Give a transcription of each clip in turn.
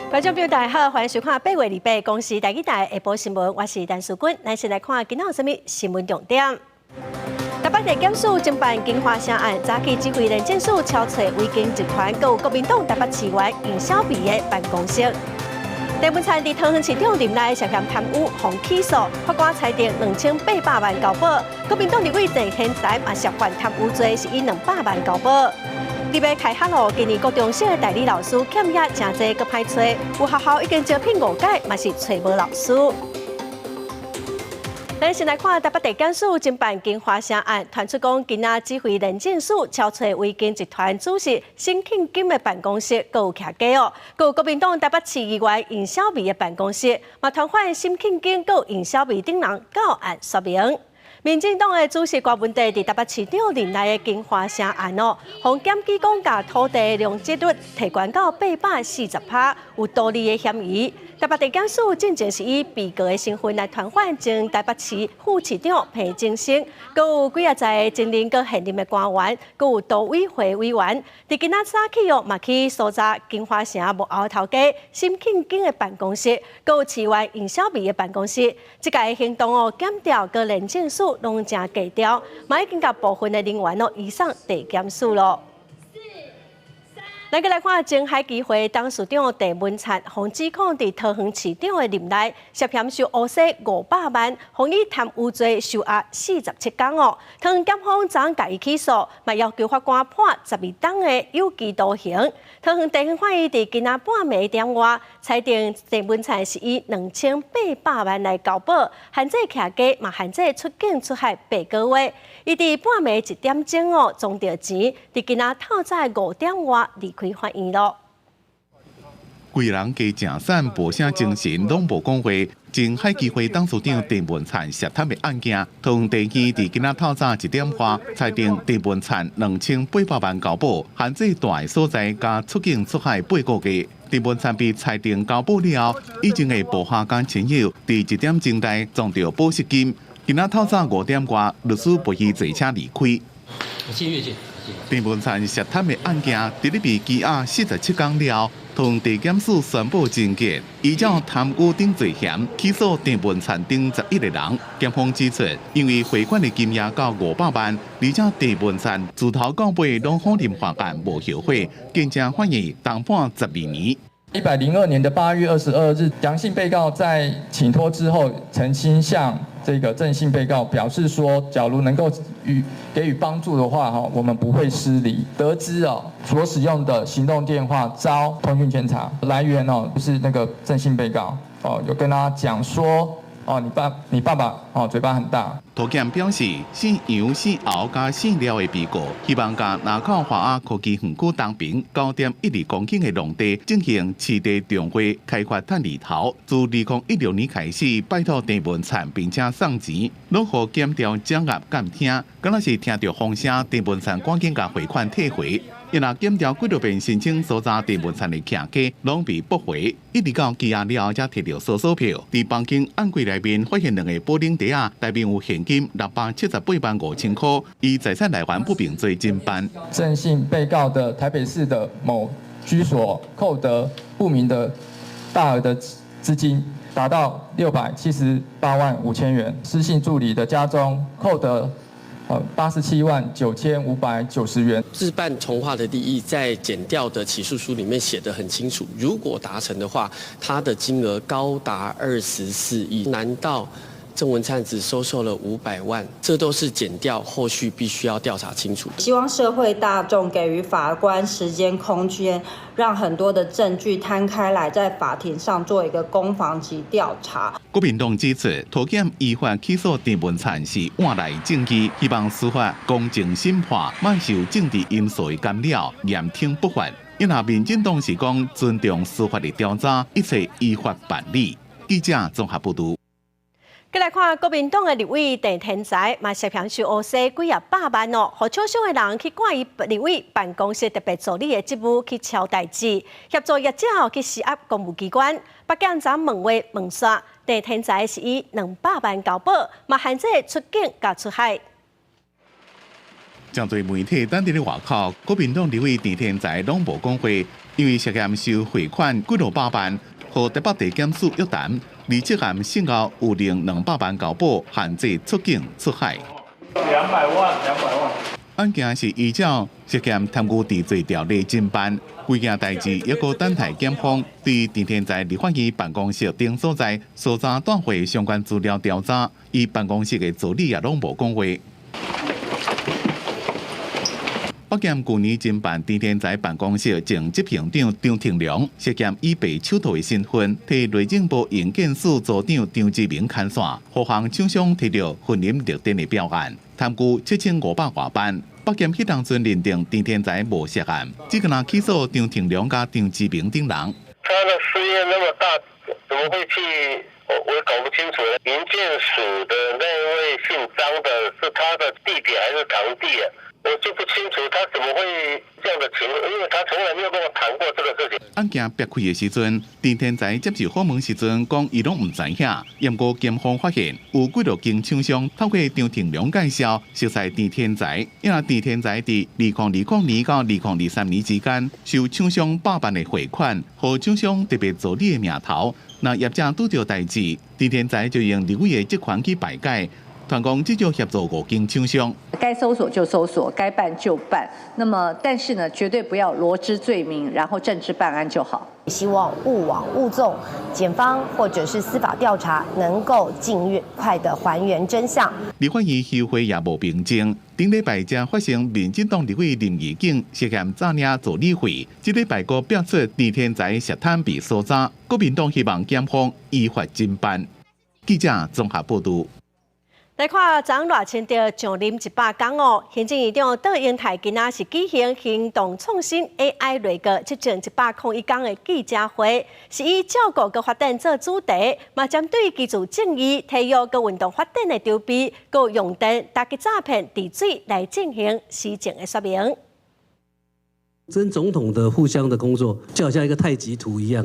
觀眾朋友大家好，歡迎收看8月28公視台語台下晡新聞，我是陳淑君。咱先來看今仔有啥物新聞重點。台北地檢署偵辦京華城案，早起指揮廉政署敲揣維京集團，閣有國民黨台北市議員應小薇的辦公室。鄭文燦佇桃園市長任內涉嫌貪污，予起訴，法官裁定2800萬交保。國民黨立委鄭顯才嘛涉犯貪污罪，是以200萬交保。佇欲開學囉，今年國中小的代理老師欠額誠濟，閣歹揣，有學校已經招聘五屆，嘛是揣無老師。咱先來看台北地檢署偵辦京華城案，傳出講今仔指揮廉政署敲揣維京集團主席沈慶金的辦公室，閣有徛家哦，閣有國民黨台北市議員應小薇的辦公室，嘛傳喚沈慶金閣有應小薇等人到案說明。民進黨的主席柯文哲佇台北市長任內的京華城案哦，予檢舉講共土地容積率提懸到840%，有圖利的嫌疑。台北地檢署進前是以被告的身份來傳喚前台北市副市長彭金生，閣有幾仔載前任佮現任的官員，閣有都委會委員。佇今仔早起哦，嘛去搜查京華城幕後頭家沈慶金的辦公室，閣有市議員應小薇的辦公室。這個行動哦，檢調佮廉政署攏誠低調，嘛已經共部分的人員哦移送地檢署囉。咱閣來看前海基會董事長鄭文燦，予指控佇桃園市長的任內涉嫌收烏西500萬，予以貪污罪收押47工哦。桃園檢方昨共伊起訴，嘛要求法官判12冬的有期徒刑。桃園地方法院佇今仔半暝點外裁定鄭文燦是以2800萬來交保，限制徛家，嘛限制出境出海8個月。伊佇半暝1點鐘哦，摕著錢，佇今仔透早5點外離開法院囉。規人加誠散，無啥精神，攏無講話。前海基會董事長鄭文燦涉貪的案件，桃園地院佇今仔透早1點外裁定鄭文燦2800萬交保，限制蹛的所在佮出境出海八個月。鄭文燦被裁定交保了後，以前的部下佮親友佇1點鐘內摕著保釋金。今仔透早5點外，律師陪伊坐車離開。鄭文燦涉貪的案件，佇咧被羈押47工了，桃園地檢署宣布偵結，依照貪污等罪嫌起訴鄭文燦等11個人。檢方指出，因為匯款的金額到500萬，而且鄭文燦自頭到尾攏否認犯案，無後悔，建議法院重判12年。102年的8月22日，楊姓被告在請託之後，曾經向這個鄭姓被告表示說，假如能夠予給予幫助的話，哈，我們不會失禮。得知哦，所使用的行動電話遭通訊監察，來源哦，就是那個鄭姓被告哦，有跟他講說，哦，你爸爸哦，嘴巴很大。桃檢表示，姓楊、姓敖佮姓廖的被告，希望共林口華亞科技園區東爿9.12公頃的農地進行市地重劃開發趁利頭。自2016年開始，拜託鄭文燦並且送錢，攏予檢調掌握監聽，敢若是聽著風聲，鄭文燦趕緊共匯款退回。伊若檢調幾落遍申請搜查鄭文燦的徛家，攏被駁回。一直到羈押了後，才提著搜索票。佇房間暗櫃內面發現兩个保冷袋仔，內面有現金678萬5千塊，以財產來源不明罪偵辦。鄭姓被告的台北市的某居所扣得不明的大額的資金，達到678萬5千元。施姓助理的家中扣得87萬9590元。自辦重劃的利益在檢調的起訴書裡面寫得很清楚，如果達成的話，它的金額高達24億。難道鄭文燦只收受了500萬？這都是檢調後續必須要調查清楚。希望社會大眾給予法官時間空間，讓很多的證據攤開來，在法庭上做一個攻防及調查。國民黨指出，桃檢依法起訴鄭文燦是倚賴證據，希望司法公正審判，莫受政治因素的干擾，嚴懲不法。因為民進黨是講尊重司法的調查，一切依法辦理。記者綜合報導。閣來看國民黨的立委鄭天才，嘛涉嫌收烏西幾仔百萬哦，予廠商的人去掛伊立委辦公室特別助理的職務去抄代誌，協助業者去施壓公務機關。北檢昨問話問煞，鄭天才是以200萬交保，嘛限制出境佮出海。針對媒體等佇咧外口，國民黨立委鄭天才攏無講話，因為涉嫌收賄款幾落百萬，予台北地檢署約談，而這項涉後有另200萬交保，限制出境出海。兩百萬，兩百萬。案件是依照涉嫌貪污治罪條例偵辦，規件代誌抑閣等待檢方對鄭天才立法院辦公室等所在搜查帶回相關資料調查，伊辦公室的助理也攏無講話。北檢舊年偵辦鄭天才辦公室前執行長張廷良涉嫌以白手套的身份，替內政部營建署組長張志明牽線，予予廠商提著雲林綠電的標案，貪污7500外萬。北檢彼當陣認定鄭天才無涉案，只敢若起訴張廷良佮張志明等人。他的事業那麼大，怎麼會去？我搞不清楚。營建署的那位姓張的，是他的弟弟還是堂弟啊？我就不清楚他怎麼會這樣的情況，因為他從來沒有跟我談過這個事情。案件煏開的時陣，鄭天才接受訪問時陣講，伊攏毋知影。毋過檢方發現有幾落間廠商透過張廷良介紹熟似鄭天才，因為鄭天才佇2020年到2023年之間收廠商百萬的匯款，予廠商特別助理的名頭。若業者拄著代誌，鄭天才就用立委的職權去排解。傳講至少協助五間廠商，該搜索就搜索，該辦就辦。那麼，但是呢，絕對不要羅織罪名，然後政治辦案就好。希望勿枉勿縱，檢方或者是司法調查能夠盡快的還原真相。立法院休會也無平靜，頂禮拜才發生民進黨立委林義景涉嫌詐領助理費，這禮拜閣爆出鄭天才涉貪被搜查，國民黨希望檢方依法偵辦。記者綜合報道。來看，昨昏賴清德上任100工哦，行政院長卓榮泰今仔是舉行行動創新 AI 內閣執政101工的記者會，是以照顧佮發展做主題，嘛針對居住正義、體育佮運動發展的籌備，佮用電、打擊詐騙、治水來進行施政的說明。跟總統的互相的工作，就好像一個太極圖一樣。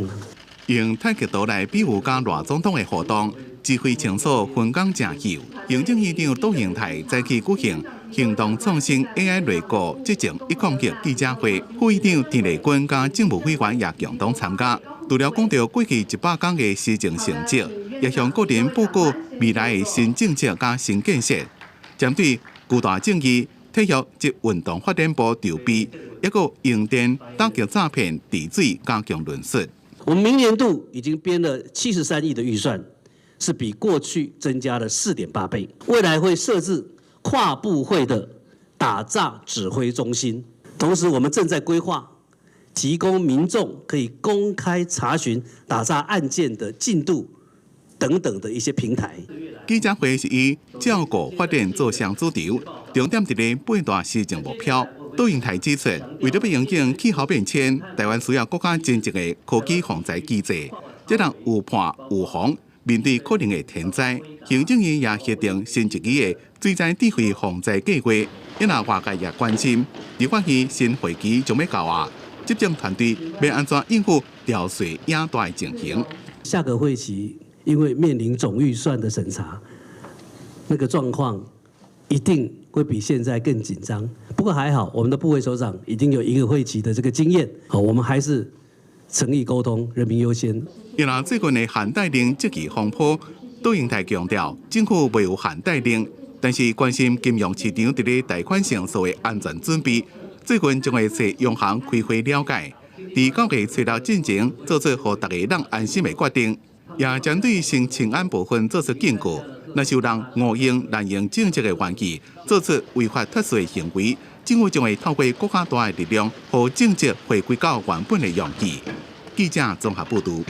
用太極圖來比喻佮賴總統的互動。指揮清楚，分工誠細。行政院長卓榮泰早起舉行行動創新 AI 內閣執政101記者會，副院長鄧麗君佮政務委員也共同參加。除了講著過去100工的施政成績，也向國人報告未來的新政策佮新建設，針對巨大正義、體育及運動發展部籌備，抑閣用電打擊詐騙、治水加強論述。我們明年度已經編了73億的預算。是比過去增加了4.8倍。未來會設置跨部會的打詐指揮中心，同時我們正在規劃提供民眾可以公開查詢打詐案件的進度等等的一些平台。記者會是以照顧發展做雙主軸，重點佇咧八大施政目標。卓榮泰指出，為著欲應對氣候變遷，台灣需要閣較真正的科技防災機制，才能有伴有防。面對可能的天災，行政院也核定新一期的水災智慧防災計劃。因為外界也關心，立法院新會期將欲到啊，執政團隊欲按怎應付調稅野大的情形。下個會期因為面臨總預算的審查，那個狀況一定會比現在更緊張。不過還好，我們的部會首長已經有一個會期的這個經驗，好，我們還是誠意溝通，人民優先。因為最近的限貸令積極風波，卓榮泰強調，政府未有限貸令，但是關心金融市場佇咧貸款成數的安全準備。最近將會揣央行開會了解，佇9月初六進前做出予大家會當安心的決定，也針對新青安部分做出警告，若是有人誤用濫用政策的玩具，做出違法脫稅的行為，政府將會透過閣較大的力量，予政策回歸到原本的用意。記者綜合報導。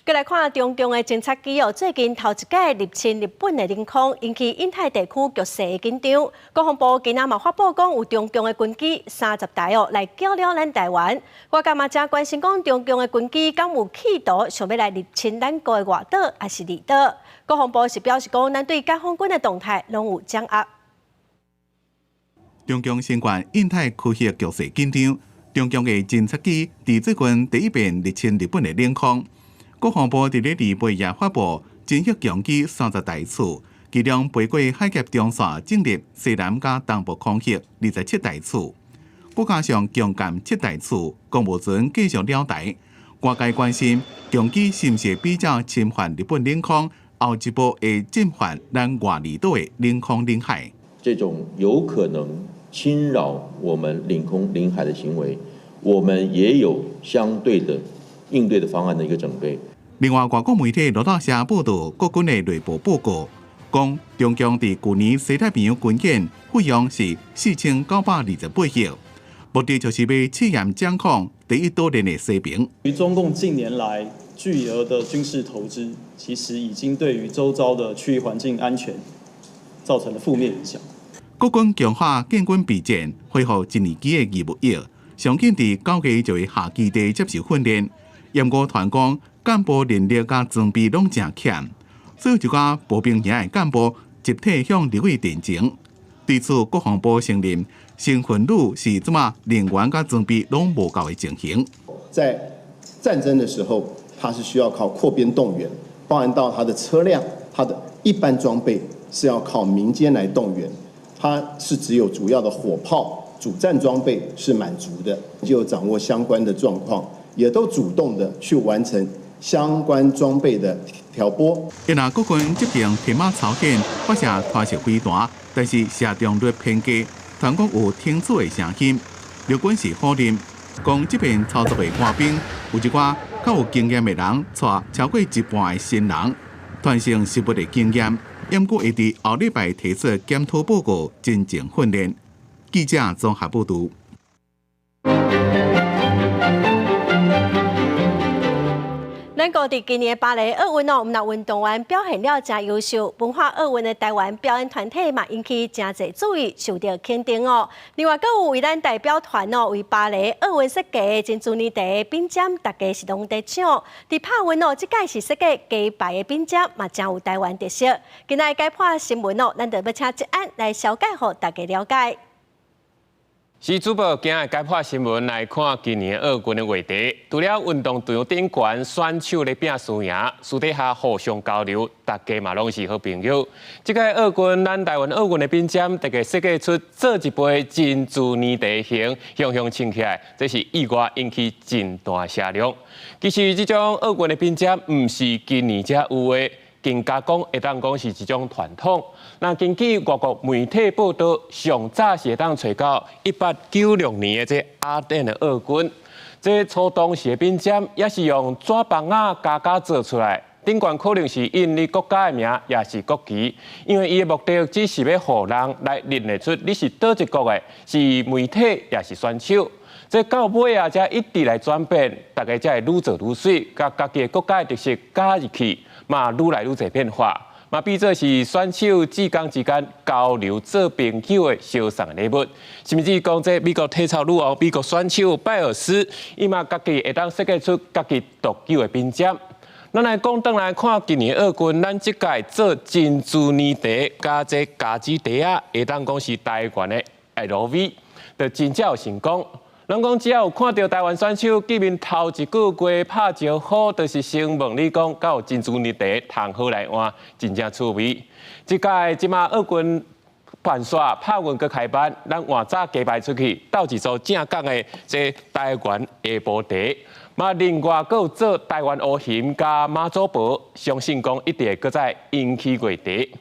閣來看中共的偵察機哦，最近頭一擺入侵日本的領空，引起印太地區局勢的緊張。國防部今仔嘛發布講，有中共的軍機30台哦來攪擾咱台灣。外界嘛誠關心講，中共的軍機敢有企圖想欲來入侵咱國的外島抑是離島？國防部是表示講，咱對解放軍的動態攏有掌握。中共新冠印太區域局勢緊張，中共的偵察機佇最近第一遍入侵日本的領空。國防部佇咧禮拜也發布偵察強機30台次，其中飛過海峽中線進入西南佮東部空域27台次，閣加上軍艦7台次，公務船繼續繞台。外界關心，共機是毋是比照侵犯日本領空，後一步會進犯咱外離島的領空領海。這種有可能侵擾我們領空領海的行為，我們也有相對的應對的方案的一個準備。另外，外國媒體路透社報道，國軍的內部報告講，中共佇舊年西太平洋軍演費用是4928億，目的就是欲試驗掌控第一島鏈的水平。於中共近年來巨額的軍事投資，其實已經對於周遭的區域環境安全造成了負面影響。國軍強化建軍備戰，恢復一年期的義務役，上緊佇9月就會下基地接受訓練。毋過傳講幹部人力佮裝備攏誠欠，所以一寡步兵營的幹部集體向立委陳情。對此，國防部承認，新訓女是這馬人員佮裝備攏無夠的情形。在戰爭的時候，它是需要靠擴編動員，包含到它的車輛、它的一般裝備是要靠民間來動員，它是只有主要的火炮、主戰裝備是滿足的，就掌握相關的狀況，也都主動的去完成相關裝備的調撥。若國軍執行天馬操演，發射拖石飛彈，但是射中率偏低，傳講有停止的聲音。陸軍是否認，講這邊操作的官兵有一寡較有經驗的人，帶超過一半的新人，傳承實務的經驗，毋過會佇後禮拜提出檢討報告，進行訓練。記者綜合報導。咱國佇今年巴黎奧運哦，毋但運動員表現了誠優秀，文化奧運的台灣表演團體嘛引起誠濟注意，受著肯定哦。另外，閣有為咱代表團哦，為巴黎奧運設計珍珠奶茶的餅針，大家是攏佇搶。佇拍運哦，這屆是設計雞排的餅針，嘛誠有台灣特色。今仔解破新聞哦，咱就欲請捷安來小解，予大家了解。是主播今日解破新聞來看今年奧運的話題。除了運動場頂懸選手咧拼輸贏，私底下互相交流，大家嘛攏是好朋友。這屆奧運，咱台灣奧運的餅針，特別設計出做一杯珍珠奶茶形，雄雄穿起來，這是意外引起真大聲量。其實這種奧運的餅針，毋是今年才有的。更加講會當講是一種傳統。那根據外國媒體報道，上早是會當揣到1896年的這雅典的奧運，這初當時的餅針也是用紙枋仔加加做出來，頂懸可能是印你國家的名，抑是國旗，因為伊的目的只是欲予人來認得出你是佗一國的，是媒體抑是選手。這到尾啊，才一直來轉變，大家才會愈做愈媠，共家己的國家的特色加入去，嘛愈來愈濟變化，嘛變做是選手志工之間交流做朋友的相送禮物，甚至講這美國體操女王美國選手拜爾斯，伊嘛家己會當設計出家己獨有的餅針。咱來講轉來看今年奧運，咱這屆做珍珠奶茶佮這加子茶仔，會當講是台灣的 LV，就真正有成功。攏講只要有看著台灣選手見面頭一句話拍招呼，就是先問你講，敢有珍珠奶茶通好來換，真正趣味。這屆這馬奧運辦煞拍運閣開班，咱換早雞排出去，鬥一組正港的這台灣下晡茶。嘛，另外閣有做台灣烏魚佮媽祖婆，相信講一定會閣再引起話題。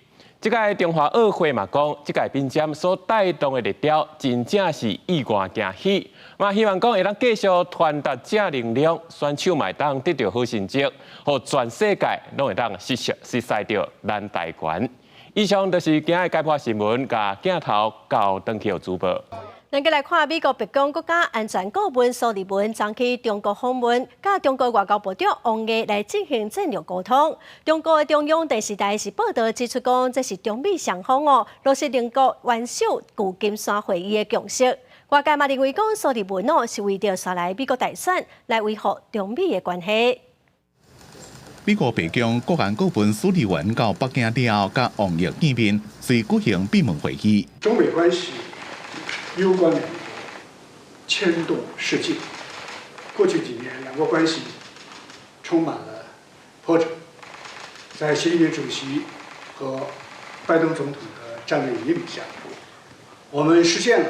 這屆中華奧會嘛講，這屆餅針所帶動的熱潮，真正是意外驚喜。嘛，希望講會當繼續傳達正能量，選手嘛會當得著好成績，予全世界攏會當熟悉熟悉著咱台灣。以上就是今日解破新聞，共鏡頭交轉去予主播。咱閣來看美國白宮國家安全顧問蘇利文昨去中國訪問，佮中國外交部長王毅來進行戰略溝通。中國的中央電視台是報導指出講，這是中美雙方哦落實兩國元首舊金山會議的共識。外界嘛認為講，蘇利文哦是為著紲來美國大選來維護中美的關係。美國白宮國安顧問蘇利文到北京了後，佮王毅見面，隨舉行閉門會議。中美關係攸關兩國，牽動世界。過去幾年，兩國關係充滿了波折。在習近平主席和拜登總統的戰略引領下，我們實現了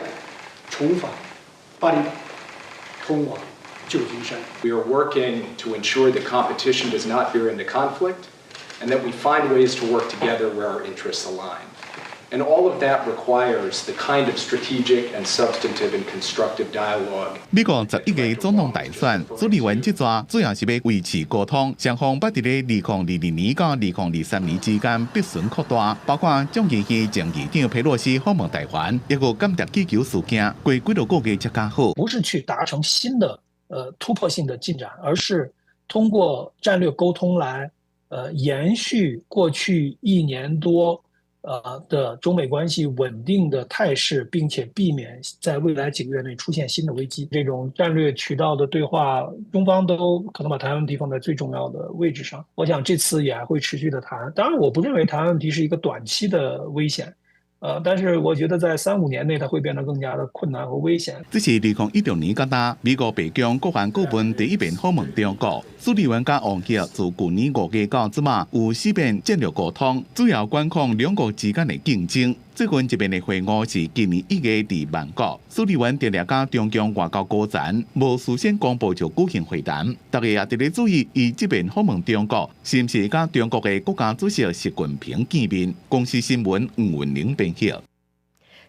重返巴厘島，通往舊金山。 We are working to ensure that competition does not veer into conflict, and that we find ways to work together where our interests align. And all of that requires the kind of strategic and substantive and constructive dialogue. 美國11月總統大選，蘇利文這逝主要是欲維持溝通，雙方捌佇咧2022年到2023年之間逼損擴大，包括眾議院前議長佩洛西訪問台灣，抑閣間諜氣球事件，過幾多個月才較好。不是去達成新的突破性的進展，而是通過戰略溝通來延續過去一年多的中美關係穩定的態勢，並且避免在未來幾個月內出現新的危機。這種戰略渠道的對話，中方都可能把台灣問題放在最重要的位置上。我想這次也還會持續的談。當然，我不認為台灣問題是一個短期的危險，但是我覺得在三五年內，它會變得更加的困難和危險。這是2016年到今，美國白宮國安顧問第一遍訪問中國。蘇利文佮王毅自舊年5月到這馬有四遍戰略溝通，主要管控兩國之間的競爭。最近一遍的會晤是今年1月佇曼谷，蘇利文定定佮中共外交高層無事先公布就舉行會談，大家也特別注意，伊這遍訪問中國，是毋是佮中國的國家主席習近平見面？公視新聞吳文玲編譯。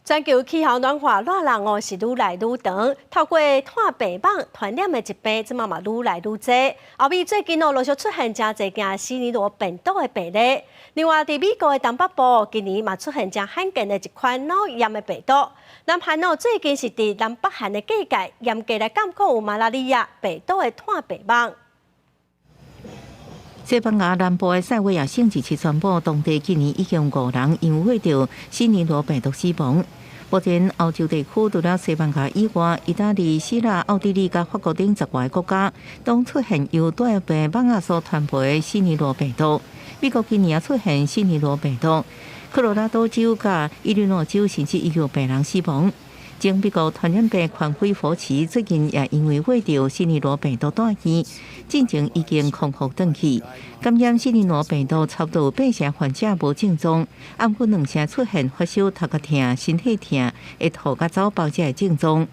全球氣候暖化，熱浪哦是愈來愈長。透過炭白蠓傳染的疾病，這馬嘛愈來愈濟。歐美最近哦陸續出現誠濟件西尼羅病毒的病例。另外，佇美國的東北部，今年嘛出現誠罕見的一款腦炎的病毒。南韓哦最近是佇南北韓的界界嚴格來監控有馬拉利亞病毒的炭白蠓。西班牙南部的塞維亞省一次宣布，當地今年已經有五人因為著西尼羅病毒死亡。目前歐洲地區除了西班牙以外，意大利、希臘、奧地利佮法國等10外個國家，攏出現由帶病蠓仔所傳播的西尼羅病毒。美國今年也出現西尼羅病毒，科羅拉多州佮伊利諾州甚至已有病人死亡。前美國傳染病權威佛奇最近也因為患著西尼羅病毒住院，進前已經康復轉去。感染西尼羅病毒差不多八成患者無症狀，毋過兩成出現發燒、頭殼疼、身體疼、會吐佮走包這个症狀。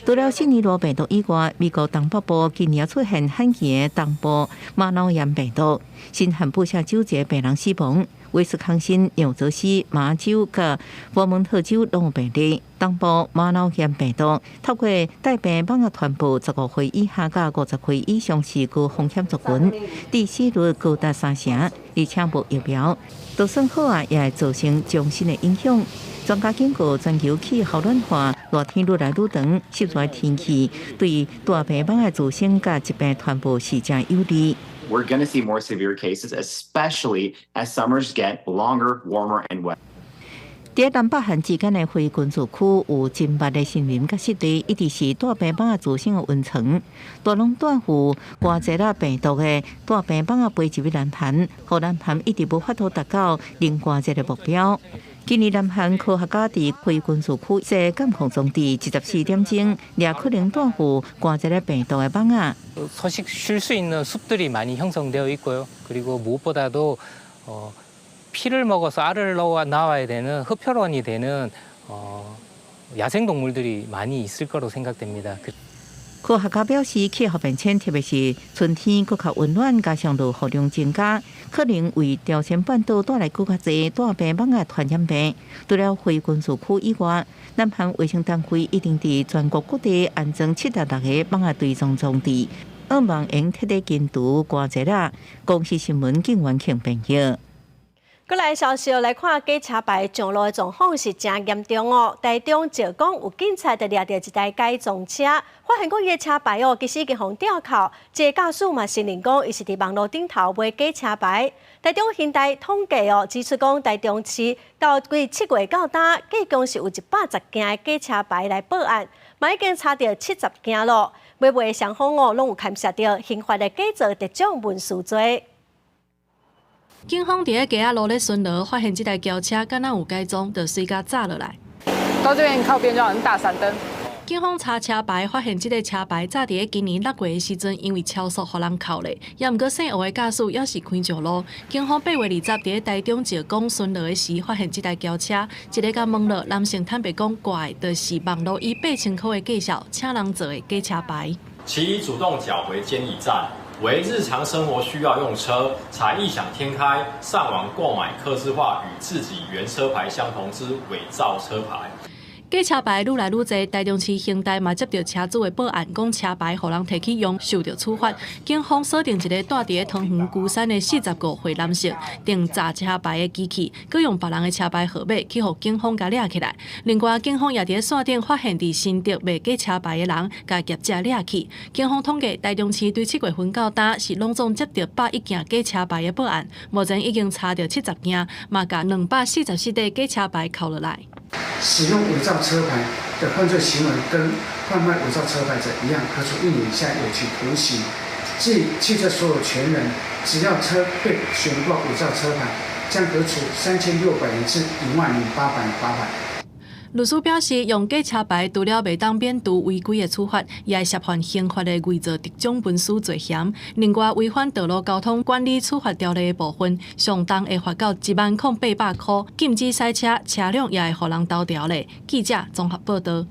除了西尼羅病毒以外，美國東北部今年出現罕見的東部馬腦炎病毒，新罕布夏州一個病人死亡。威斯康辛、紐澤西、麻州佮佛蒙特州攏有病例。東部馬腦炎病毒透過帶病蠓仔傳播，15歲以下佮50歲以上是高風險族群，致死率高達三成，而且無疫苗，就算好啊，也會造成終身的影響。專家警告，全球氣候暖化，熱天愈來愈長，濕熱天氣對帶病蠓仔滋生佮疾病傳播是誠有利。 We're going to see more severe cases, especially as summers get longer, warmer, and wetter. 佇南北韓之間的非軍事區有真密的森林佮濕地，一直是帶病蠓仔滋生的溫床。大攏帶有寒熱仔病毒的帶病蠓仔飛入去南韓，予南韓一直無法度達到零寒熱的目標。今年南韓科學家佇非軍事區設監控裝置，24點鐘，掠可能帶有寒熱仔病毒的蠓仔。 서식 쉴 수 있는 숲들이 많이 형성되어 있고요. 그리고 무엇보다도 피를 먹어서 알을 넣어 나와야 되는 흡혈원이 되는 야생 동물들이 많이 있을 거로 생각됩니다. 科學家表示，氣候變遷，特別是春天閣較溫暖，加上落雨量增加，可能為朝鮮半島帶來閣較濟帶病蠓仔傳染病。除了非軍事區以外，南韓衛生單位已經佇全國各地安裝76個蠓仔追蹤裝置，向望會徹底根除寒熱仔。公視新聞景元慶編譯。閣來消息來看，假車牌上路的狀況是誠嚴重哦。台中石岡有警察就掠著一台改裝車，發現講伊的車牌哦，其實已經予吊扣。這個駕駛嘛承認講，伊是佇網路頂頭買假車牌。台中刑大統計哦，指出講台中市到幾7月到今，計共是有110件的假車牌來報案，嘛已經查著70件咯。買賣的雙方哦，攏有牽涉著刑法的假造特種文書罪。警方佇咧街仔路咧巡邏，發現這台轎車敢若有改裝，就隨共閘落來。到這邊靠邊就好像大閃燈，警方查車牌，發現這个車牌早佇今年6月的時陣，因為超速予人扣咧，也毋過姓胡的駕駛猶是開上路。警方8月20佇台中石岡巡邏的時，發現這台轎車，一个共問落，男性坦白講，掛的就是網路以8000箍的介紹，請人做的假車牌。其已主動繳回監理站，為日常生活需要用車，才異想天開上網購買客製化與自己原車牌相同之偽造車牌。假車牌愈來愈濟，台中市刑大嘛接著車主的報案，講車牌予人提去用，受著處罰。警方鎖定一个蹛佇桃園龜山的45歲男性，定詐車牌的機器，閣用別人的車牌號碼去予警方共掠起來。另外，警方也佇線頂發現佇新竹賣假車牌的人，共業者掠去。警方統計，台中市對7月份到今是攏總接著101件假車牌的報案，目前已經查著70件，嘛共244塊假車牌扣落來。使用偽造車牌的犯罪行為，跟販賣偽造車牌者一樣，可處1年以下有期徒刑。至於汽車所有權人，只要車被懸掛偽造車牌，將可處3600元至1000800元罰款。律師表示，用假車牌除了袂當免除違規的處罰，也會涉犯刑法的偽造特種文書罪嫌。另外，違反道路交通管理處罰條例的部分，上重會罰到10,800箍，禁止賽車，車輛也會予人投掉咧。記者綜合報導。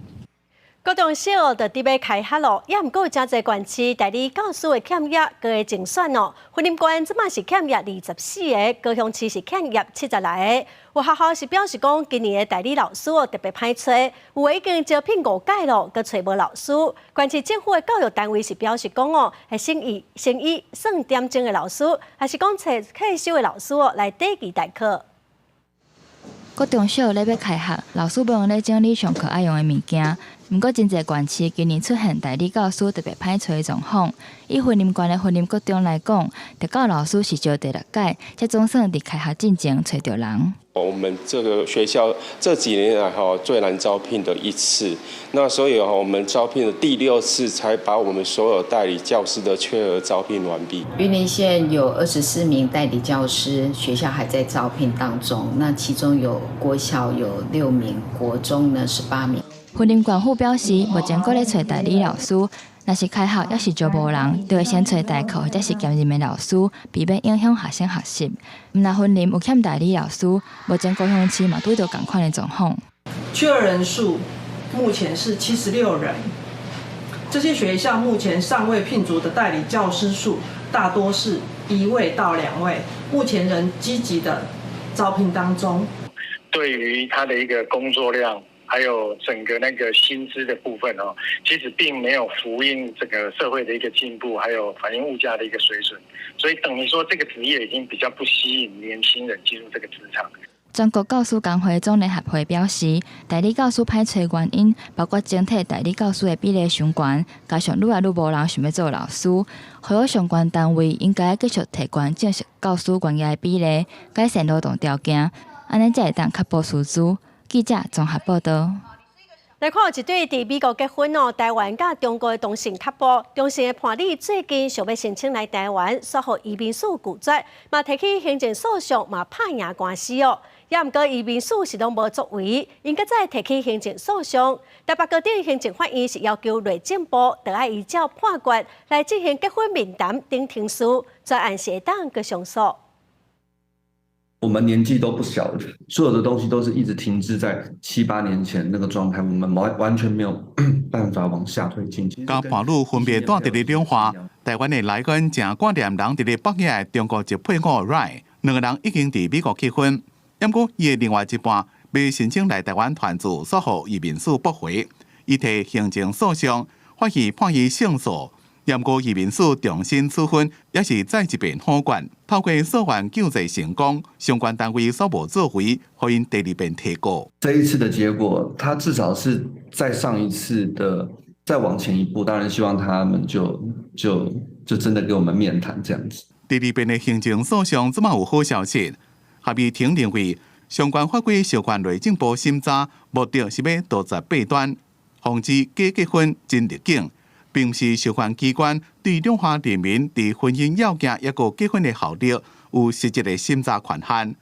高中小就佇欲開學囉，也毋過有誠濟縣市代理教師的欠額，閣會精算哦。雲林縣這馬是欠額24個，高雄市是欠額76個。有學校是表示講，今年的代理老師哦特別歹揣，有的已經招聘五屆囉，閣揣無老師。縣市政府的教育單位是表示講哦，會先以算點鐘的老師，抑是講揣退休的老師哦來短期代課。國中小咧欲開學，老師無閒咧整理上課愛用的物件。毋過，真濟縣市今年出現代理教師特別歹揣的狀況。以雲林縣的雲林國中來講，特教老師是招第六屆，才總算佇開學進前揣著人。我們這個學校這幾年來哈最難招聘的一次，那所以我們招聘的第六次才把我們所有代理教師的缺額招聘完畢。雲林縣有24名代理教師，學校還在招聘當中。那其中有國小有6名，國中呢18名。雲林縣府表示，目前閣咧揣代理老師，若是開學猶是招無人，就會先揣代課或者是兼任的老師，避免影響學生學習。毋但雲林有欠代理老師，目前高雄市嘛拄著仝款的狀況。缺額人數目前是76人，這些學校目前尚未聘足的代理教師數大多是1位到2位，目前仍積極的招聘當中。對於他的一個工作量，還有整個那個薪資的部分哦，其實並沒有符應這個社會的一個進步，還有反映物價的一個水準，所以等於說這個職業已經比較不吸引年輕人進入這個職場。全國教師工會總聯合會表示，代理教師歹揣原因包括整體代理教師的比例傷懸，加上愈來愈無人想欲做老師，呼籲相關單位應該繼續提懸正式教師員額的比例，改善勞動條件，按呢才會當確保師資。記者綜合報導。來看一對佇美國結婚哦，台灣佮中國的同性 couple，同性的伴侶最近想欲申請來台灣，煞予移民署拒絕，嘛提起行政訴訟，嘛拍贏官司哦。也毋過移民署是攏無作為，𪜶閣再提起行政訴訟。台北高等行政法院是要求內政部著愛依照判決來進行結婚面談等程序，專案是會當閣上訴。我們年紀都不小了，所有的東西都是一直停滯在七八年前那個狀態，我們完完全沒有辦法往下推進。佮伴侶分別蹛佇咧兩岸，台灣的來根誠掛念人佇咧北京的中國籍配偶 Ray，兩個人已經佇美國結婚，毋過伊的另外一半欲申請來台灣團聚，煞予移民署駁回，伊提行政訴訟，法院判伊勝訴。毋過移民署重新處分，也是再一遍否決。透過訴願救濟成功，相關單位煞無作為，予𪜶第二遍提告。這一次的結果，他至少是在上一次的再往前一步。當然希望他們就真的給我們面談這樣子。第二遍的行政訴訟，這馬有好消息。合議庭認為，相關法規授權內政部審查，目的是欲杜絕弊端，防止假結婚真入境。並毋是授權機關對兩岸人民佇婚姻要件抑閣結婚的效力有實質的審查權限，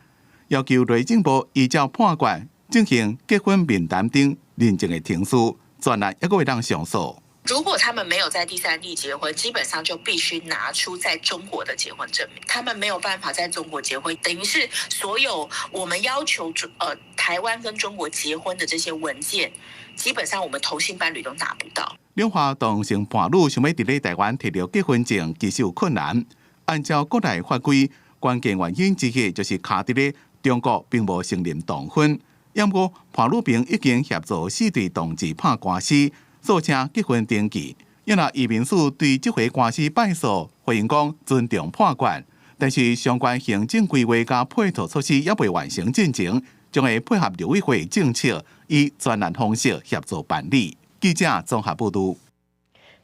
要求內政部依照判決進行結婚面談等認證的程序，專案猶閣會當上訴。如果他們沒有在第三地結婚，基本上就必須拿出在中國的結婚證明。他們沒有辦法在中國結婚，等於是所有我們要求台灣跟中國結婚的這些文件，基本上我們同性伴侶都拿不到。兩岸同性伴侶想欲佇咧台灣提著結婚證，其實有困難。按照國內法規，關鍵原因之一就是卡佇咧中國並無承認同婚。毋過伴侶邊已經協助四對同志拍官司，訴請結婚登記。若移民署對這回官司敗訴，回應講尊重判決，但是相關行政規劃佮配套措施猶未完成進前，將會配合陸委會政策，以專案方式協助辦理。記者綜合報導。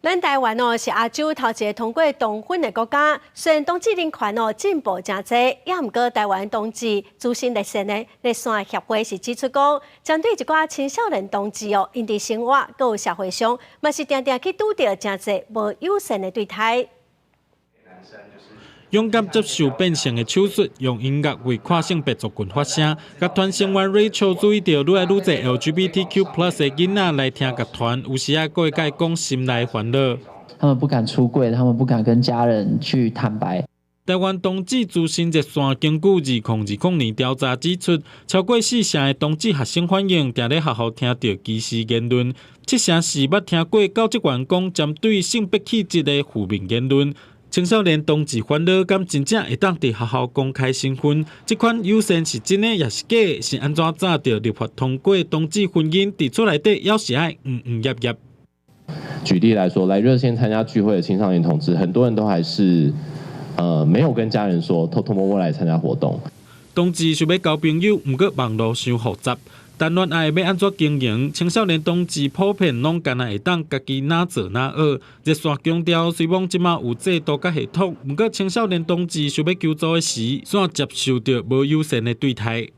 咱台灣哦是亞洲頭一个通過同婚的國家，雖然同志人權哦進步誠濟，也毋過台灣同志諮詢熱線的熱線協會是指出講，針對一寡青少年同志哦，𪜶佇生活閣有社會上，嘛是定定去拄著誠濟無友善的對待。勇敢接受變性的手術，用音樂為跨性別族群發聲。樂團成員 Rachel 注意到愈來愈濟 LGBTQ+ 的囡仔來聽樂團，有時啊，閣會共伊講心內煩惱。他們不敢出櫃，他們不敢跟家人去坦白。台灣同志諮詢熱線根據2020年調查指出，超過四成的同志學生反映，定咧學校聽著歧視言論，七成是捌聽過教職員講針對性別氣質的負面言論。青少年同志煩惱，敢真正會當佇學校公開身份？這款友善是真的，抑是假的？是按怎早著立法通過同志婚姻，佇厝內底猶是愛嘸嘸曄曄。舉例來說，來熱線參加聚會的青少年同志，很多人都還是沒有跟家人說，偷偷摸摸來參加活動。同志想欲交朋友，毋過網路傷複雜，談戀愛欲按怎經營？青少年同志普遍攏干焦會當家己哪做哪學。熱線強調，雖罔這馬有制度佮系統，毋過青少年同志想欲求助的時，煞接受著無友善的對待。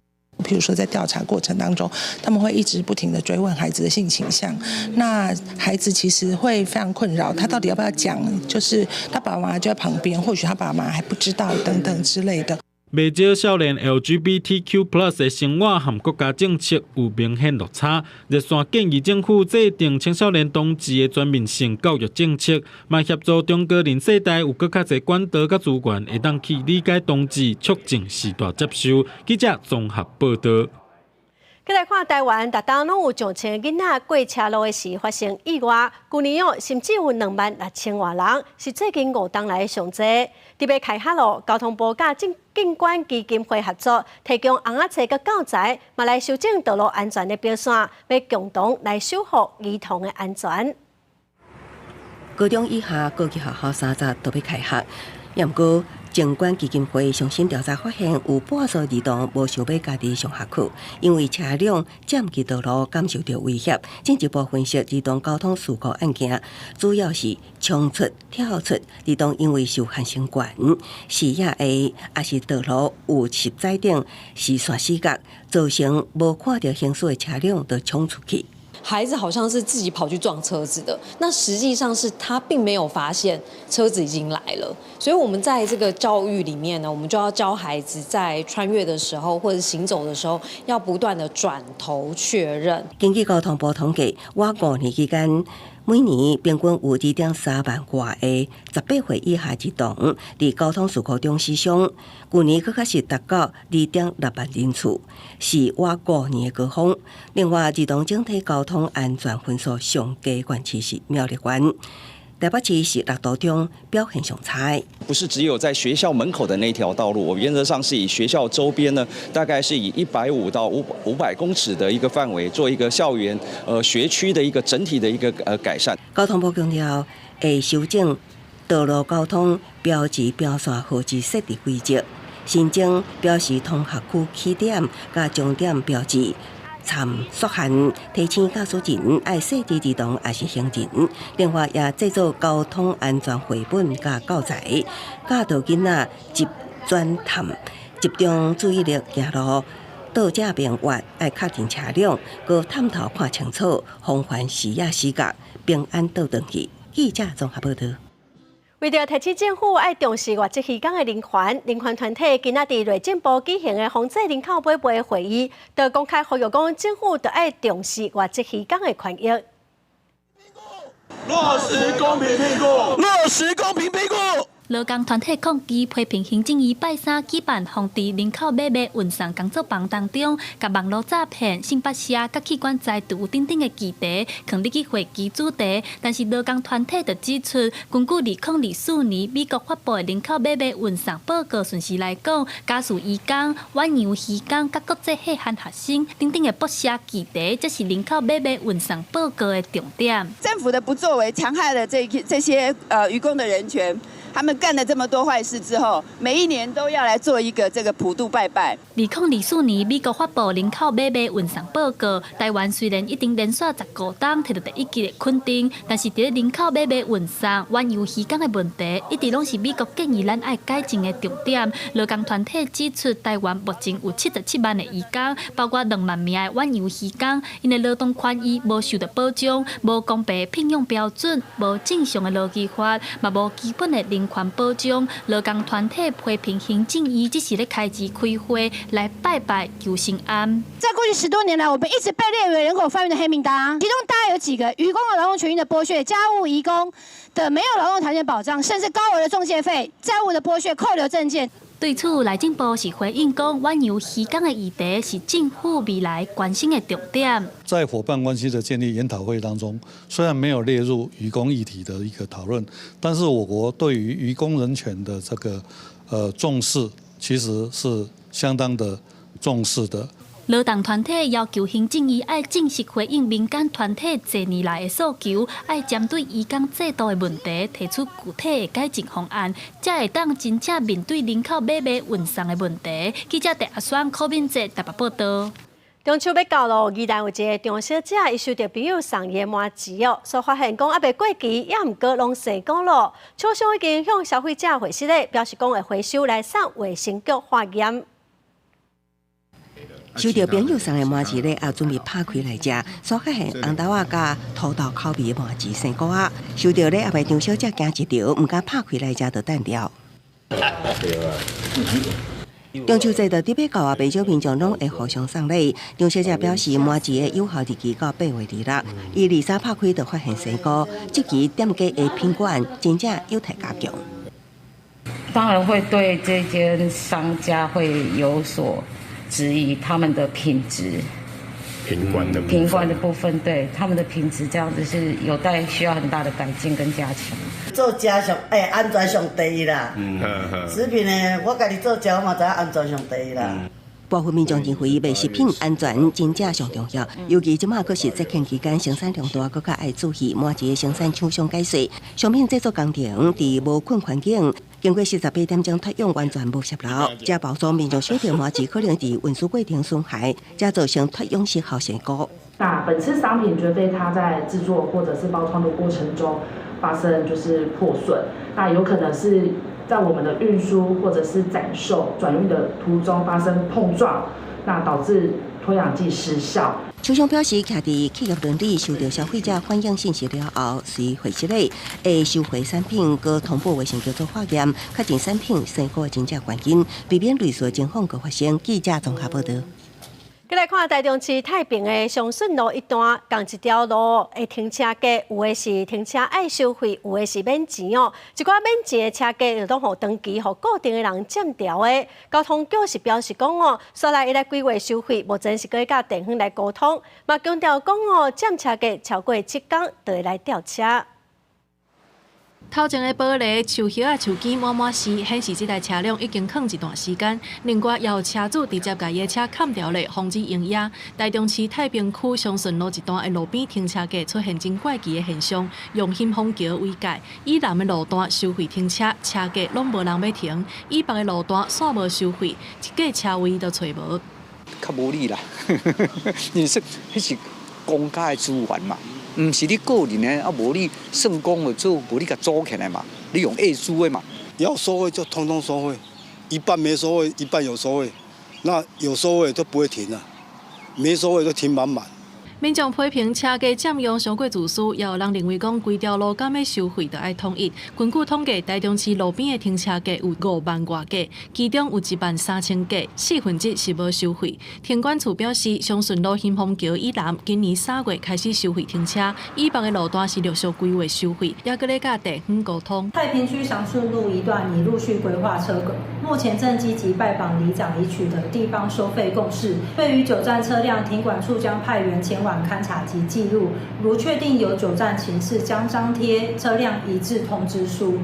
譬如說，在調查過程當中，他們會一直不停地追問孩子的性傾向，那孩子其實會非常困擾，他到底要不要講？就是他爸爸媽媽就在旁邊，或許他爸媽還不知道等等之類的。袂少少年 LGBTQ+ 的生活和國家政策有明顯落差。熱線建議政府制定青少年同志的全面性教育政策，嘛協助中高齡世代有閣較濟管道佮資源，會當去理解同志，促進時代接受。記者綜合報導。閣來看台灣，逐冬攏有上千囡仔過車路的時發生意外，舊年哦，甚至有26,000外人，是最近5冬來上濟。特別開學囉，交通部佮警管基金會合作，提供尪仔冊佮教材，嘛來修正道路安全的標線，欲共同來守護兒童的安全。高中以下高級學校3月都欲開學，毋過警管基金會上新調查發現，有半數兒童無想欲家己上學去，因為車輛佔據道路，感受著威脅。進一步分析兒童交通事故案件，主要是衝出、跳出兒童因為受限行懸、視野狹，抑是道路有狹窄等視線死角，造成無看著行駛的車輛就衝出去。孩子好像是自己跑去撞車子的，那實際上是他並沒有發現車子已經來了。所以，我們在這個教育裡面呢，我們就要教孩子在穿越的時候或者行走的時候，要不斷的轉頭確認。根據交通部統計，過5年期間，每年平均有2.3萬外个18歲以下兒童佇交通事故中死傷。舊年閣較是達到2.6萬人次，是倚5年的高峰。另外，兒童整體交通安全分數上低縣市是苗栗縣，台北市是六都中表現上差。不是只有在學校門口的那條道路，我原則上是以學校周邊呢，大概是以150到500公尺的一個範圍，做一個校園學區的一個整體的一個改善。交通部強調會修正道路交通標誌標線號誌設置規則，新增標示通學區起點佮終點標誌。參速限，提醒駕駛人愛細緻兒童抑是行人。另外，也製作交通安全繪本佮教材，教導囡仔急轉探，集中注意力行路，倒正面越愛確認車輛，閣探頭看清楚，防範視野死角，平安倒轉去。記者綜合報導。為著提醒政府愛重視外籍移工的人權，人權團體今仔佇內政部舉行的防制人口買賣會議，就公開呼籲講，政府著愛重視外籍移工的權益。落實公平聘僱，落實公平聘僱。勞工團體抗議批評行政院拜三舉辦防治人口買賣運送工作坊當中，共網路詐騙、性剝削、佮器官摘除等等的議題，囥入去會議主題。但是勞工團體就指出，根據2024年美國發布的人口買賣運送報告順序來講，家事移工、遠洋漁工、佮國際血汗學生等等的剝削議題，才是人口買賣運送報告的重點。政府的不作為，戕害了這些漁工的人權。他們幹了這麼多壞事之後，每一年都要來做一個這個普渡拜拜。2024年美國發布人口買賣運送報告，台灣雖然已經連續15冬提到第一級的肯定，但是佇咧人口買賣運送、遠洋漁工的問題，一直攏是美國建議咱愛改進的重點。勞工團體指出，台灣目前有77萬的移工，包括2萬名的遠洋漁工，𪜶的勞動權益無受到保障，無公平聘用標準，無正常的勞基法，嘛無基本的人權保障。勞工團體批評行政院只是咧開支開會來拜拜求心安。在過去10多年來，我們一直被列為人口販運的黑名單，其中大概有幾個漁工的勞動權益的剝削、家務移工的沒有勞動條件保障，甚至高額的中介費、債務的剝削、扣留證件。對此，內政部是回應講，遠洋漁工的議題是政府未來關心的重點。在夥伴關係的建立研討會當中，雖然沒有列入漁工議題的一個討論，但是我國對於漁工人權的這個重視，其實是相當的重視的。勞動團體要求行政院愛正式回應民間團體濟年來的訴求，愛針對移工制度的問題提出具體的改進方案，才會當真正面對人口買賣運送的問題。記者鄭阿雙、柯敏哲台北報道。中秋欲到囉，宜蘭有一个張小姐，伊收著朋友送伊的麻糍哦，煞發現講猶未過期，猶毋過攏生菇囉。廠商已經向消費者回釋咧，表示講會回收來送衛生局化驗。收著朋友送的麻糍咧，也準備拍開來食，煞發現紅豆仔佮土豆口味的麻糍生菇仔，收著禮盒的張小姐驚一趒，毋敢拍開來食，就擲掉。中秋節就佇欲到啊，袂少民眾攏會互相送禮。張小姐表示，麻糍的有效日期到8月26，伊23拍開就發現生菇，這期店家的品管真正有待加強。當然會對這間商家會有所質疑，他們的品質、品管的品管的部分，對他們的品質這樣子是有待需要很大的改進跟加強。做食上安全上第一啦。食品呢，我家己做食，我嘛知影安全上第一啦。部分民眾認為，賣食品安全真正上重要，尤其這馬閣是節慶期間，生產量大，閣較愛注意麻糍的生產廠商解說，商品製作工程佇無菌環境，經過48點鐘脫氧完全無泄漏，這包裝民眾收著麻糍可能佇運輸過程損害，才造成脫氧失效生菇。那本次商品絕非它在製作或者是包裝的過程中發生就是破損，那有可能是在我們的運輸或者是展售轉運的途中發生碰撞，那導致脫氧劑失效。廠商表示，徛佇企業倫理收著消費者反映信息了後，隨回釋咧會收回產品，閣通報衛生局做化驗，確認產品生菇的真正原因，避免類似情況閣發生。記者綜合報導。閣來看台中市太平的松順路一段，仝一條路的停車格，有的是停車愛收費，有的是免錢哦。一寡免錢的車格就攏予長期予固定的人佔著的。交通局是表示講哦，煞來會來規劃收費，目前是閣佮地方來溝通，嘛強調講哦，佔車格超過7工，就會來吊車。頭前的玻璃、樹葉仔、樹枝滿滿是，顯示這台車輛已經囥一段時間。另外，也有車主直接共伊的車崁牢咧，防止淹壓。台中市太平區松順路一段的路邊停車格出現真怪奇的現象，用興豐橋為界，以南的路段收費停車，車格攏無人欲停；以北的路段煞無收費，一個車位都揣無。較無理啦，因為說彼是公家的資源嘛。毋是你個人的，啊，無你算講的做，無你共組起來嘛，你用業主的嘛。要收費就通通收費，一半沒收費，一半有收費，那有收費就不會停了，沒收費就停滿滿。民眾批評車價佔用傷過自私，也有人認為講規條路敢欲收費就愛統一。根據統計，台中市路邊的停車格有5萬外格，其中有1萬3千格，1/4是無收費。停管處表示，祥順路興豐橋以南今年3月開始收費停車，以北的路段是陸續規劃收費，猶閣咧佮地方溝通。太平區祥順路一段已陸續規劃車格，目前正積極拜訪里長，以取得地方收費共識。對於久佔車輛，停管處將派員前往勘查及記錄，如確定有久佔情事，將張貼車輛移置通知書；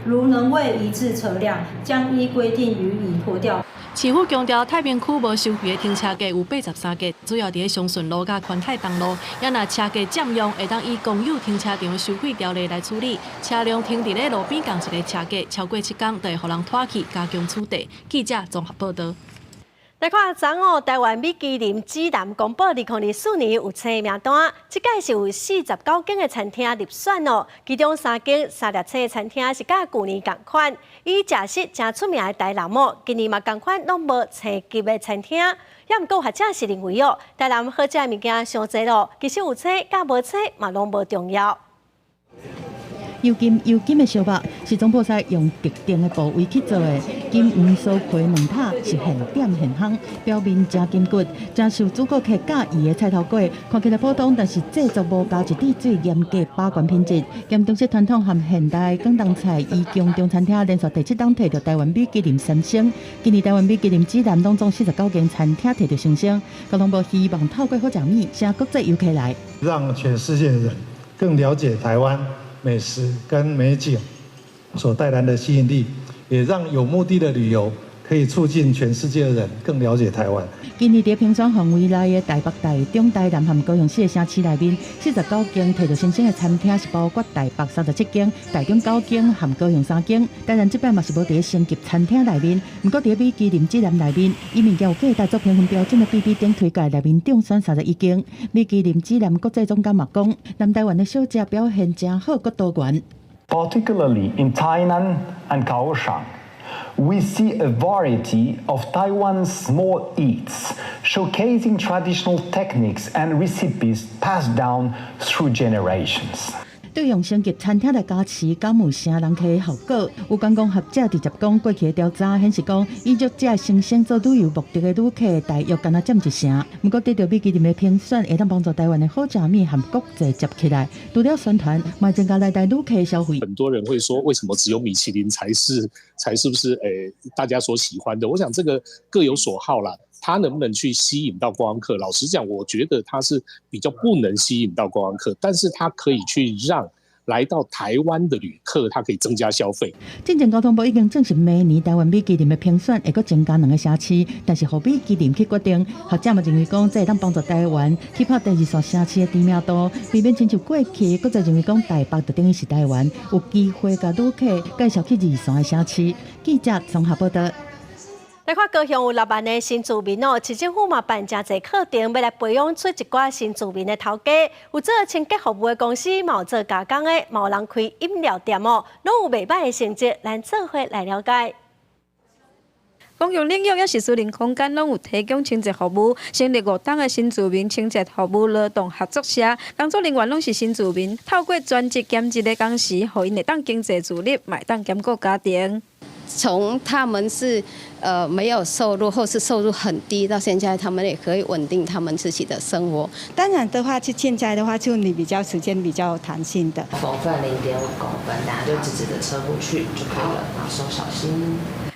如仍未移置車輛，將依規定予以拖吊。市府強調，太平區無收費的停車格有83格，主要佇咧祥順路佮寬泰東路。也若車格佔用，會當依公有停車場收費條例來處理。車輛停佇咧路邊仝一个車格，超過7工，就會予人拖去加強處罰。記者綜合報導。來看昨哦，台灣米其林指南公布，2024年有星名單，這屆是有49間的餐廳入選哦，其中三間三粒星的餐廳是佮舊年仝款，以食食誠出名的台南哦，今年嘛仝款攏無星級的餐廳，猶毋過學者是認為哦，台南好食的物件傷濟咯，其實有星佮無星嘛攏無重要。油金油金的燒肉是總鋪師用特定的部位去做的，金黃酥皮卵塔是現點現烘，表面誠筋骨，誠受祖國客佮意的菜頭粿，看起來普通，但是製作無加一滴水，嚴格把關品質。兼中式傳統和現代廣東菜，怡強中餐廳連續第七冬摕著台灣米其林三星。今年台灣米其林指南攏總49間餐廳摕著星星。交通部希望透過好食物，吸國際遊客來，讓全世界的人更了解台灣美食跟美景所帶來的吸引力，也讓有目的的旅遊可以促進全世界的人更了解台灣。今年佇評選範圍內的台北、台中、台南和高雄四個城市內面，49間摕著星星的餐廳是包括台北37間、台中9間和高雄3間。台南這擺嘛是無佇星級餐廳內面，毋過佇米其林指南內面，以物件有價值做評分標準的必比登推介內面中選31間。米其林指南國際總監嘛講，南台灣的小食表現誠好，閣多元。 Particularly in Tainan and Kaohsiung, we see a variety of Taiwan's small eats, showcasing traditional techniques and recipes passed down through generations. 對用星級餐廳來加持，敢有啥人客的效果？有觀光學者直接講，過去的調查顯示講，以足食星星做旅遊目的的旅客，大約敢若佔一成。毋過得著米其林的評選，會當幫助台灣的好食物和國際接起來。除了宣傳，嘛增加來台旅客消費。很多人會說，為什麼只有米其林才是不是大家所喜歡的？我想這個各有所好啦。他能不能去吸引到觀光客？老實講，我覺得他是比較不能吸引到觀光客，但是他可以去讓來到台灣的旅客，他可以增加消費。進前交通部已經證實，明年台灣米其林的評選會閣增加兩个城市，但是予米其林去決定。學者嘛認為講，這會當幫助台灣去拍第二線城市的知名度，避免親像過去閣再認為講台北就等於是台灣，有機會共旅客介紹去二線的城市。記者綜合報導。來看高雄有6萬的新住民哦，市政府嘛辦誠濟課程，欲來培養出一寡新住民的頭家。有做清潔服務的公司，嘛有做加工的，嘛有人開飲料店哦，攏有袂䆀的成績，咱做伙來了解。公共領域抑是私人空間，攏有提供清潔服務。成立5冬的新住民清潔服務勞動合作社，工作人員攏是新住民，透過專職兼職的工時，予𪜶會當經濟自立，嘛會當兼顧家庭。從他們是沒有收入，或是收入很低，到現在他們也可以穩定他們自己的生活。當然的話，就現在的話，就你比較時間比較彈性的。縫份0.5公分，大家就直直的車過去就可以了，然後手小心。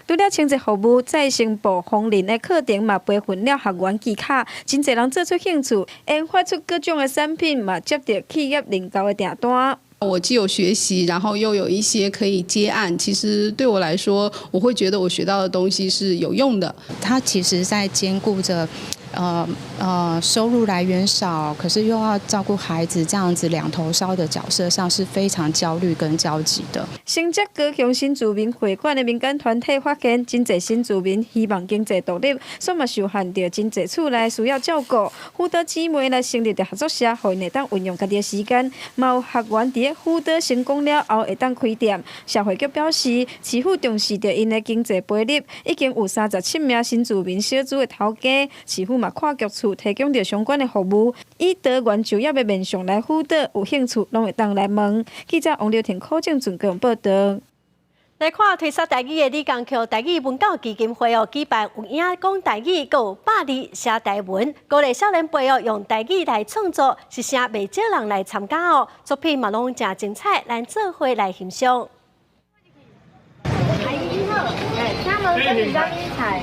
除了清潔服務，再生布縫紉的課程嘛，培訓了學員技巧，真濟人做出興趣，研發出各種的產品，嘛接著企業認購的訂單。我既有學習，然後又有一些可以接案。其實對我來說，我會覺得我學到的東西是有用的。它其實在兼顧着，收入來源少，可是又要照顧孩子，這樣子兩頭燒的角色上是非常焦慮跟焦急的。承接高雄新住民匯款的民間團體發現，真濟新住民希望經濟獨立，煞嘛受限著真濟厝內需要照顧。輔導姊妹來成立的合作社，予𪜶會當運用家己的時間，嘛有學員佇咧輔導成功了後會當開店。社會局表示，市府重視著𪜶的經濟培育，已經有37名新住民小組的頭家，市府嘛嘛跨局處提供著相關的服務，以多元就業的面向來輔導，有興趣攏會當來問。記者王劉婷、柯正俊報道。來看推捒台語的李江橋台語文教基金會哦，舉辦有影講台語，閣有百字寫台文，鼓勵少年輩哦用台語來創作，是啥袂少人來參加哦，作品嘛攏誠精彩，咱做伙來欣賞。阿姨你好，請問這是啥物菜？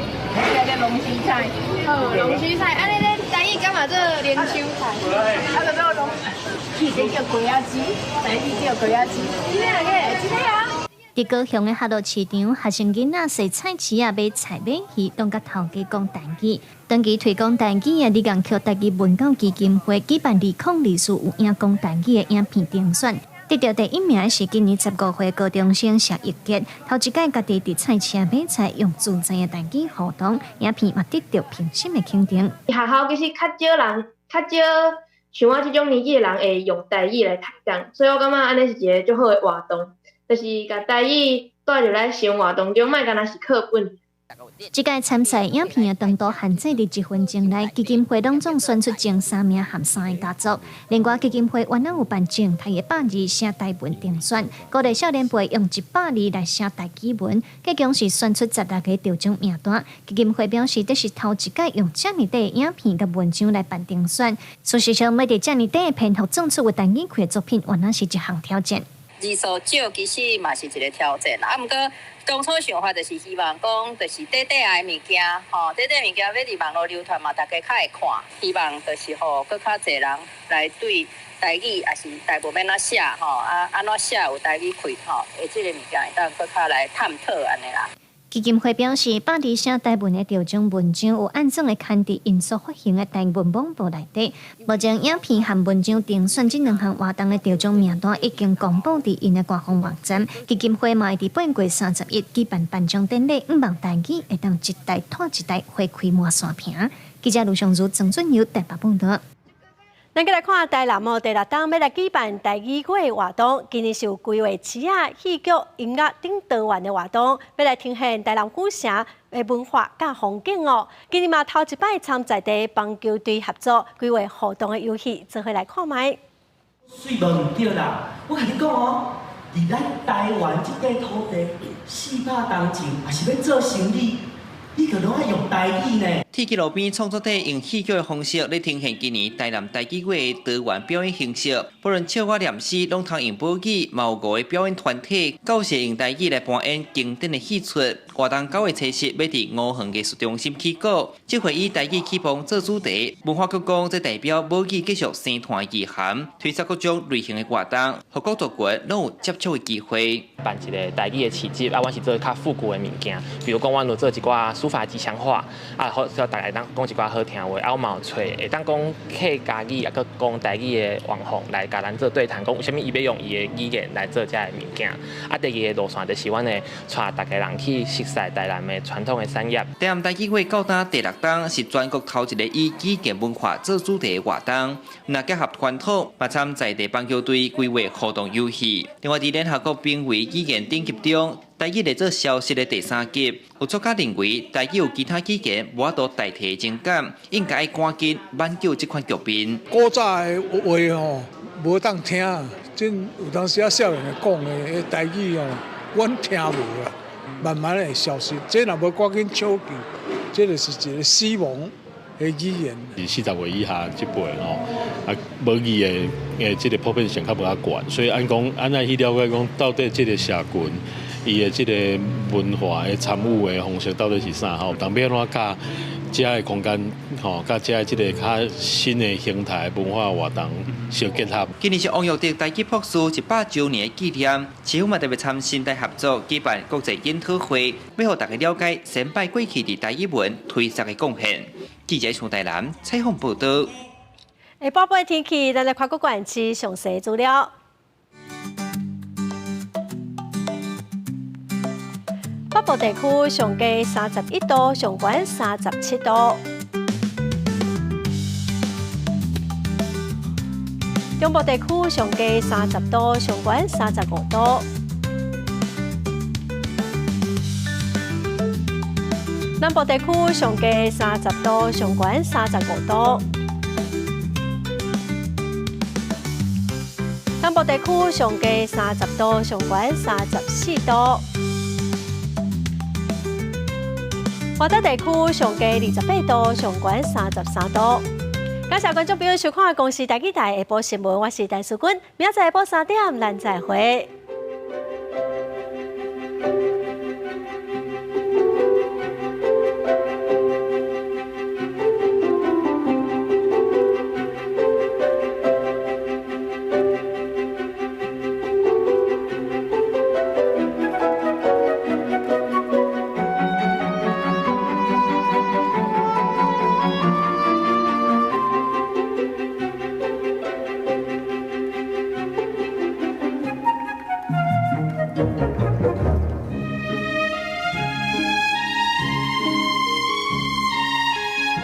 這個龍鬚菜。好，龍鬚菜。啊，你咧台語敢嘛做蓮鬚菜？啊，就做龍，以前叫雞仔雞，台語叫雞仔雞。這个個，這个啊。佇高雄的下路市場，學生囡仔踅菜市仔買菜買魚，攏共頭家講台語。長期推廣台語的李江橋台語文教基金會舉辦2024有影講台語的影片評選，得著第一名的是今年15歲高中生謝奕傑，頭一擺家己佇菜市仔買菜，用自在的台語互動，影片嘛得著評審的肯定。學校其實較少人，較少像我這種年紀的人會用台語來開講，所以我感覺按呢是一个足好的活動。就是共台語帶入來生活當中，莫干焦是課本。這屆參賽影片的長度限制佇一分鐘內，基金會攏總選出前三名和三個佳作。另外，基金會原來有辦靜態的百字寫台文評選，鼓勵少年輩用100字來寫台語文，結果是選出16个得獎名單。基金會表示，這是頭一擺用遮爾短的影片佮文章來辦評選。事實上，欲佇遮爾短的篇幅創出有台語氣的作品，原來是一項挑戰。字數少其實嘛是一個挑戰，啊，毋過當初想法就是希望講，就是短短的物件，吼，短短物件欲佇網路流傳嘛，大家較會看。希望就是予閣較濟人來對台語，抑是台文欲按怎寫，吼，啊，按怎寫有台語氣，吼，的這个物件會當閣較來探討按呢啦。基金會表示，百字寫台文的得獎文章有按怎會刊佇𪜶所發行的台文網報內底。目前影片和文章評選這兩項活動的得獎名單已經公布佇𪜶的官方網站。基金會嘛會佇八月31舉辦頒獎典禮，向望台語會當一代拖一代，花開滿山坪。記者盧尚如、曾俊友台北報導。咱閣來看台南哦，第六冬欲來舉辦台語月活動，今年是有規劃市仔、戲劇、音樂等多元的活動，欲來呈現台南府城的文化佮風景哦。今年嘛頭一擺參在地棒球隊合作規劃互動的遊戲，做伙來看覓。媠無毋對啦，我共你講哦，佇咱台灣這塊土地，400冬前也是欲做生理。你閣攏愛用台語呢？鐵枝路邊創作者用戲劇的方式來呈現今年台南台語月的多元表演形式，不論笑話念詩，攏通用母語，嘛有五个表演團體，教授用台語來扮演經典的戲出。活動9月7日欲佇吳園藝術中心起鼓，這回以台語起風做主題。文化局講，這代表母語繼續生團的意涵，推出各種類型的活動，予各族群攏有接觸的機會。辦一个台語的市集，啊，阮是做較復古的物件，比如講，阮有做一寡書法吉祥話，啊，好，叫大家會當講一寡好聽話，啊，阮嘛有揣會當講客家語，抑閣講台語的網紅來共咱做對談，講為啥物伊欲用伊的語言來做這个物件。啊，第二个路線就是阮會帶逐家人去熟悉台南的傳統的產業。台南台語月到今第六冬，是全國頭一个以語言文化做主題的活動。若結合傳統，嘛參在地棒球隊規劃互動遊戲。另外，佇聯合國瀕危語言等級中，台語列做消失的第三級。有作家認為，台語有其他語言無法度代替的情感，應該趕緊挽救這款局面。古早的話吼，無當聽，真有當時仔少年講的台語吼，阮聽無啦，慢慢會消失。這若無趕緊搶救，這就是一个死亡的語言。是40歲以下這輩吼，啊，母語的的這个普遍性較無遐懸，所以按講按呢去了解講，到底這个社群伊的這个文化的參與的方式到底是啥吼？當欲按怎佮遮的空間吼，佮遮這个較新的形態文化活動相結合。今年是王育德台語博士100週年的紀念，市府嘛特別參新台合作舉辦國際研討會，欲予大家了解先輩過去佇台語文推捒的貢獻。記者從台南採訪報導。下晡的天氣，咱來看各縣市詳細資料。北部地區上低31度，上懸37度。中部地區上低30度，上懸35度。南部地區上低30度，上懸35度。南部地區上低30度，上懸34度。華東地區上低28度，上懸33度。感謝觀眾朋友收看《公視台語台》下晡新聞，我是陳淑君，明仔載下晡3點，咱再會。